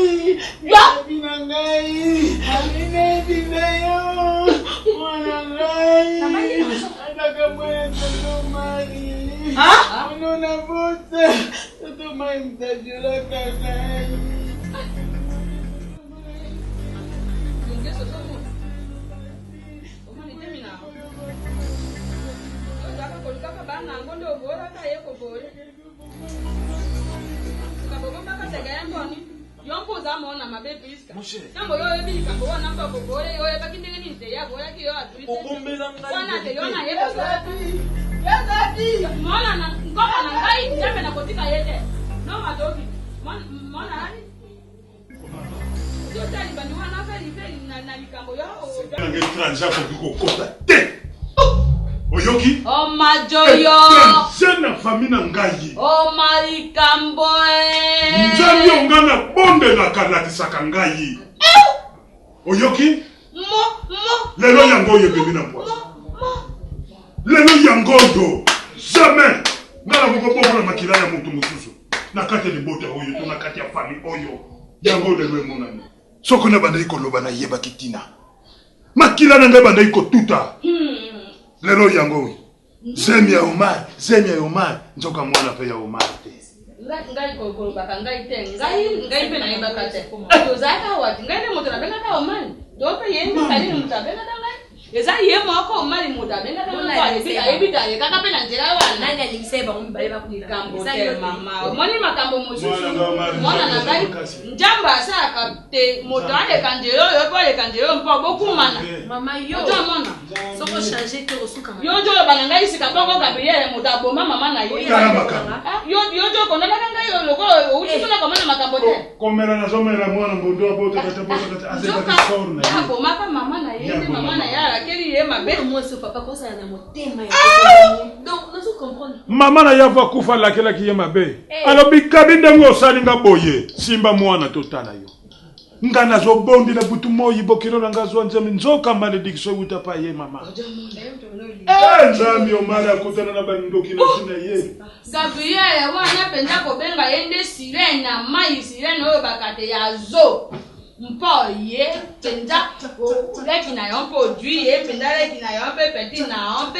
mabe Priska. Ntango yo oyebi likambo wana mpo okokole yo oyebaki ndenge nini te ya boyaki yo azwi te. Obombela ngai Wana te yo verite. nayebaki. Mwana na nkoka na ngai Nzambe nakotika ye te. No matoki. Mwana nani? Totali bandi wana feli feli na likambo yo. Nanga étranger akoki kokota te. Oyoki? Oh majoyo. Étranger na famille na ngai. Oh malikambo eh. Nzambe oyo ngai nabondelaka alakisaka ngai. Oyoki? Mo mo. Lelo yango oyo ebimi na mpwasa. Lelo yango oyo jamais ngai nakoki kobokola makila ya moto mosusu na kati ya libota oyo to na kati ya famille oyo. Yango lelo emonani. Soko nabandaki koloba nayebaki ntina. Makila na ngai ebandaki kotuta. Lelo yango oyo. Zemi ya Omar, zemi ya Omar, nzoka mwana pe ya Omar te. Ngai kolobaka ngai te, ngai ngai mpe nayebaka te. Tozalaka wapi? Ngai nde moto nabengaka Omar. To mpe ye nde Karine moto abengaka ngai. Eza ye moko Omar moto abengaka ngai ayebi ayebi te alekaka mpe na nzela wana. Nani alingisa ye bango mibale bakunda? Likambo te mama. Omoni makambo mosusu mwana na ngai Njamba asalaka te moto aleka nzela oyo mpo aleka nzela oyo mpo bokumana. Mama yo. Ozomona? Soko changer te osuka. Yo nde oloba na ngai sika bongo Gabriel moto aboma mama na ye. Tala makambo. Ah, yo yo nde okondamaka ngai lokola outi kuna komona makambo te. Komela nazomela mwana mbondo abotaka te abotaka te azekaki sor na ye. Abomaka mama na ye nde mama na ye alakeli ye mabe. Mwasi papa kozala na motema ya donc nazo comprendre. Mama na ye avo akufa alakelaki ye mabe. Alobi Gabi ndenge osali nga boye simba mwana totala yo. Nga nazobondela butu moyi bokilo na nga azwa nzambe nzoka malediction ewuta pa ye mama. Eh nzambe Omar akutana na bandoki na ntina ye. Gabriel wana mpenza kobenga ye nde sirene na mai sirene oyo bakate ya zo mpo ye mpenza leki na yo mpe ojui ye mpenza leki na yo mpe peti na yo mpe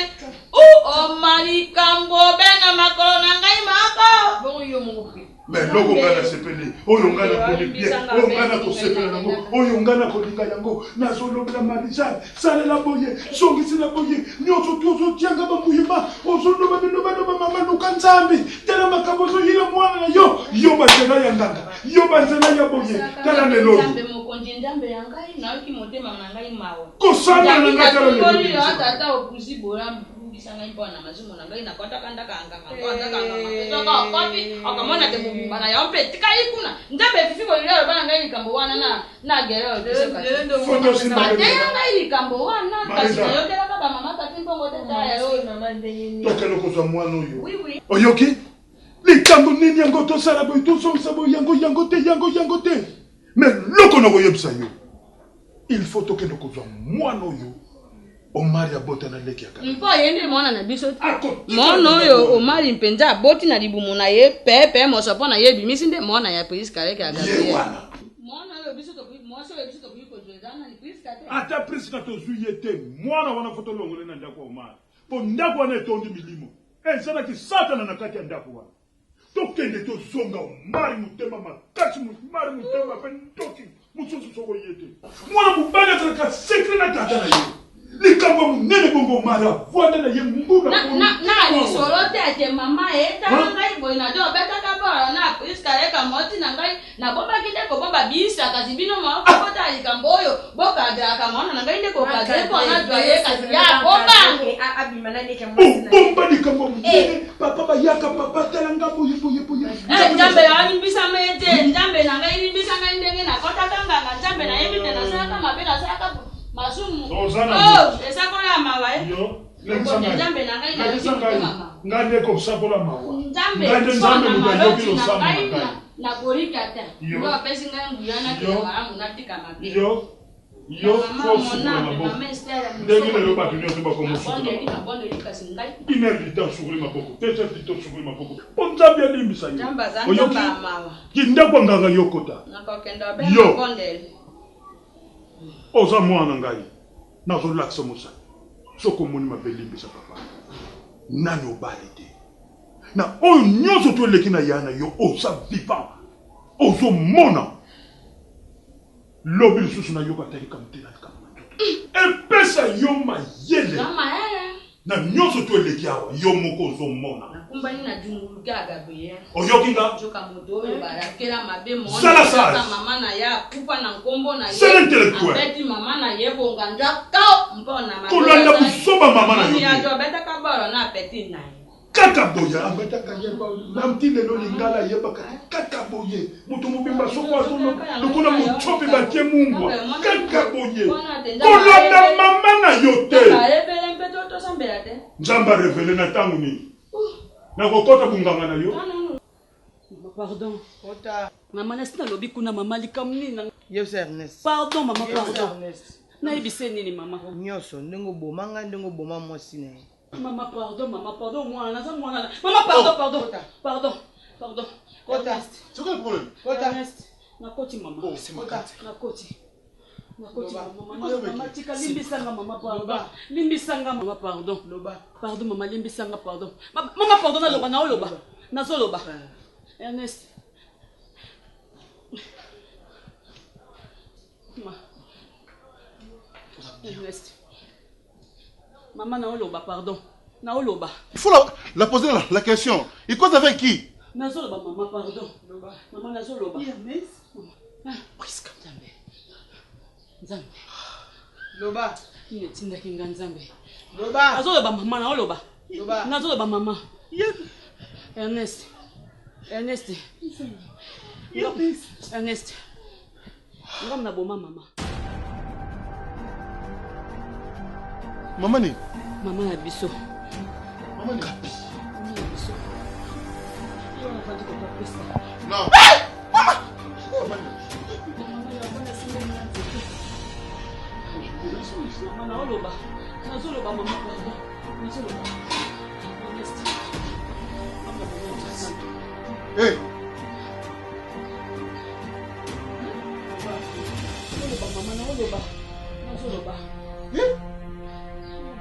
u oma likambo be na makolo na ngai moko bongo yo moko mpe Mais eloko ngai nasepeli, oyo ngai namoni bien, oyo ngai nakosepela nango, oyo ngai nakolinga yango, nazolobela Marie-Jeanne, salela boye, zongisela boye, nyonso tu ozotia nga bambuyima, ozoloba bilobaloba, mama luka Nzambe, tala makambo ozoyela mwana na yo, yo banzela ya nganga, yo banzela ya boye, tala lelo oyo. Nzambe mokonzi, Nzambe ya ngai, nayoki motema na ngai mawa. Kosambela na ngai tala lelo. Yo tata okuzi bolamu. Limbisa ngai mpo na masumu na ngai, nakotaka ndaka ya nganga, nakotaka nganga mpe soki okoti, okomona te mobimba na yo mpe etikali kuna. Nzambe efifi bolingo aloba na ngai likambo wana na na gere oyo biso kasi. Bateya ngai likambo wana kasi nayokelaka ba mama kati mbongo te tala ya oyo. Tokende kozwa mwana oyo. Oyoki? Likambo nini yango tosala boye tozongisa boye yango yango te yango yango te. Mais loko nakoyebisa yo. Il faut tokende kozwa mwana oyo Omari abota na leki ya kaka. Mpo ye nde mwana na biso te. Mwana oyo Omari mpenza aboti na libumu na ye pepe moso mpo na ye ebimisi nde mwana ya Priska leki ya Gabriel. Ye wana. Mwana oyo biso tokoki mwasi oyo biso tokoki kozwa eza nani Priska te. Ata Priska tozwi ye te mwana wana fo tolongole na ndako ya Omari. Mpo ndako wana etondi milimo. Ezalaki Satana na kati ya ndako wana. Tokende tozonga Omari motema makasi Omari motema pe ndoki mosusu soko ye te mwana mobali azalaka secret na tata na ye likambo ya monene bongo Omari avanda na ye mbula na lisolo te ete mama etala ngai boye na de obetaka bala na priska leka moti na ngai Nabombaki nde kobomba bisa, kasi bino moko botala likambo oyo, bokadraka mwana na ngai nde kokadre mpo nazwa ye, kasi ye abomba yango. Obomba likambo ya monene, papa bayaka, papa tala nga boye boye boye. Eh, Nzambe alimbisa ngai te, Nzambe na ngai limbisa ngai ndenge nakotaka nganga, Nzambe nayebi te nasalaka mabe, nasalaka masumu. Oh, esakola ya mawa eh. Lekisa ngai. Nzambe na ngai nayoki Lekisa ngai. motema mawa. Ngai nde kosakola mawa. Nzambe, Ngai nde mpo Nzambe na moto ayoki maloti na losambo na ngai ngai. na- nakolika te. Yo. Yo apesi ngai nguya nakela Yo. malamu natika mabe. Yo, yo Mama fo osukola Mona, maboko. Mama Esther, Ndenge lelo bato nyonso bakoma osukola Nabondeli, maboko. nabondeli kasi ngai Une heure du temps osukoli maboko, deux heures du temps osukoli maboko. Mpo Nzambe alimbisa yo. Nzambe aza Oyoki? Nzambe ya mawa. Kindako ya nganga yo kota. Nakokende obe Yo. mabondeli. Oza mwana na ngai. Nazolakisa mosala. Soki omoni mabe limbisa papa. Nani obali te. Na oyo nyonso to eleki na ya na yo oza vivant. Ozomona. Lobi lisusu nayoka ata likambo te na likambo na nzoto. Epesa yo mayele. Eza mayele. Na nyonso to eleki awa, yo moko ozomona. Nakumbani na djunguluke ya Gabriel. Oyoki nga? Nzoka moto oyo balakela mabe mona Zala sage. mama na ye akufa na nkombo na ye. Zala intellectuel. Abeti mama na ye bonganjwa kao mpo na mabe Kolanda asali. buzoba mama na yo te. Yajo abetaka bolo na petit na ye. Kaka boye abetaka ye na ti lelo lingala ayebaka te kaka boye moto mobimba soko azoloba lokola motsopi batie mungwa kaka boye kolanda mama na yo te Ayebele mpe to tosambela te. Nzambe arevele na ntango nini nakokɔta bonganga na yo Mama, pardon. Mama, nasi nalobi kuna mama likambo nini na Yebisa Ernest. Pardon mama, Yebisa pardon. Ernest. Nayebisa ye nini mama? Nyonso ndenge oboma ngai ndenge oboma mwasi na ye. Mama, pardon, mama, pardon, mwana naza mwana na. Mama, pardon, pardon. Pardon. Pardon. Kota. Ernest. C'est quoi le problème? Kota. Ernest, nakoti mama. Oh, c'est ma carte. Nakoti. Nakoti Loba. mama. Mama, mama tika limbisanga mama pardon. Limbisanga mama pardon. Loba. Pardon mama limbisanga pardon. Ma- Mama pardon naloba naoloba. Nazoloba. Ernest. Ma. Ernest. Mama naoloba pardon. Naoloba. Il faut la, la poser la, la question. Il cause avec qui Nazoloba mama pardon. Mama nazoloba. Ernest. Ah, Priska Nzambe. Nzambe. Loba. Nini etindaki nga Nzambe. Loba. Nazoloba mama naoloba. Loba. Nazoloba mama. Ernest. Ernest. Ernest. Ngam na boma mama. Mama ni Mama na biso. Mama ni Mama na biso. Yo nafandi kota Priska. Non. Mama ya bana simbeli na nzete. Mama naoloba. Nazoloba mama pardon. Nazoloba. Ernest. Mama boma Nzambe. Hey. Nazoloba mama naoloba. Nazoloba.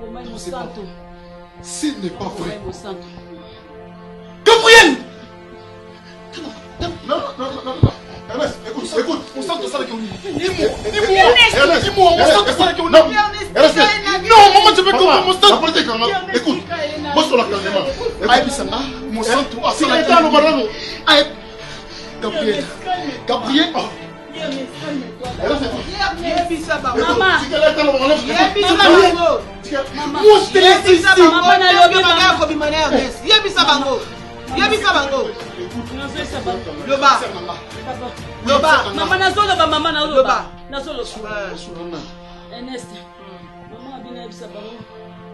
Bomai Non, c'est pas mosantu. Ce n'est pas vrai. Bomai mosantu. Gabriel Non, non, non, non, non. Ernest, écoute, écoute. Mon sang, ça, Dis-moi, dis-moi, Ernest, dis-moi, mon sang, ça, Non, Ernest, non, maman, tu peux comprendre mon sang. Écoute, moi, sur la calme. Ayebisanga, mon sang, toi, ça, la calme. Gabriel, Gabriel, oh. Ernest, écoute. Yebisa bango. Mama. Yebisa bango. Moi, je te laisse ici. Mama, nalobi, mama. kobima na Ernest. Yebisa bango. Yebisa bango. Nazoyesa bango. Loba. Loba. Mama nazoloba mama nazoloba. Loba. Nazoloba. Ernest. Mama abina yebisa bango.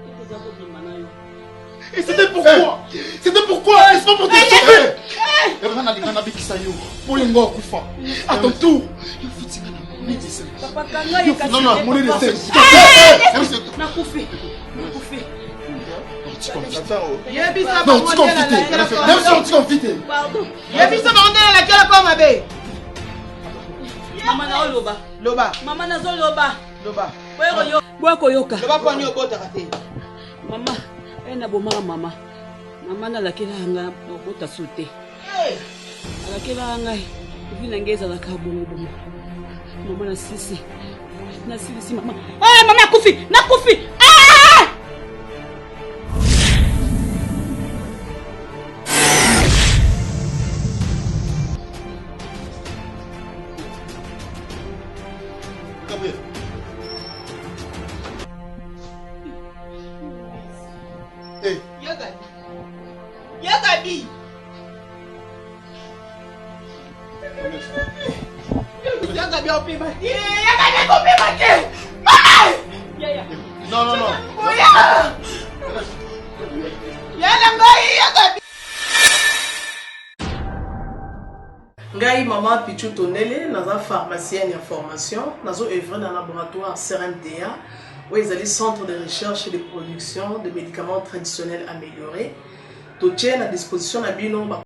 Ekoza kobima na yo. Et c'était pourquoi C'était pourquoi N'est-ce pas pour te sauver Ebana nalinga nabikisa yo mpo ye ngo akufa à ton tour yo futinga na monnaie de singe. Papa kanga ye kasi. Non, non, monnaie de singe. Nakufi. Nakufi. Yebisa Non, bango tu nde confite. nalakela Même si on confite. Pardon. Yebisa bango nde nalakela ko mabe. Mama naoloba. Loba. Mama nazoloba. Loba. Boya koyoka. Loba mpo ani obotaka te. Mama, e nabomaka mama. Mama nalakela nga obota su te. Alakela ngai vi na ngai ezalaka bongobongo. Mama nasilisi. Nasilisi mama. Eh, mama akufi! Nakufi! Ah! Gabriel. Hey. Yagabi. Yagabi. Yagabi opema te. Yagabi akopema te. Mama! Non, non, non. Oya! Yana ngai Yagabi. Ngai mama Pichu Tondele naza pharmacienne ya formation nazo œuvrer na laboratoire CRMDA oyo ezali centre de recherche et de production de médicaments traditionnels améliorés totie na disposition na bino ba.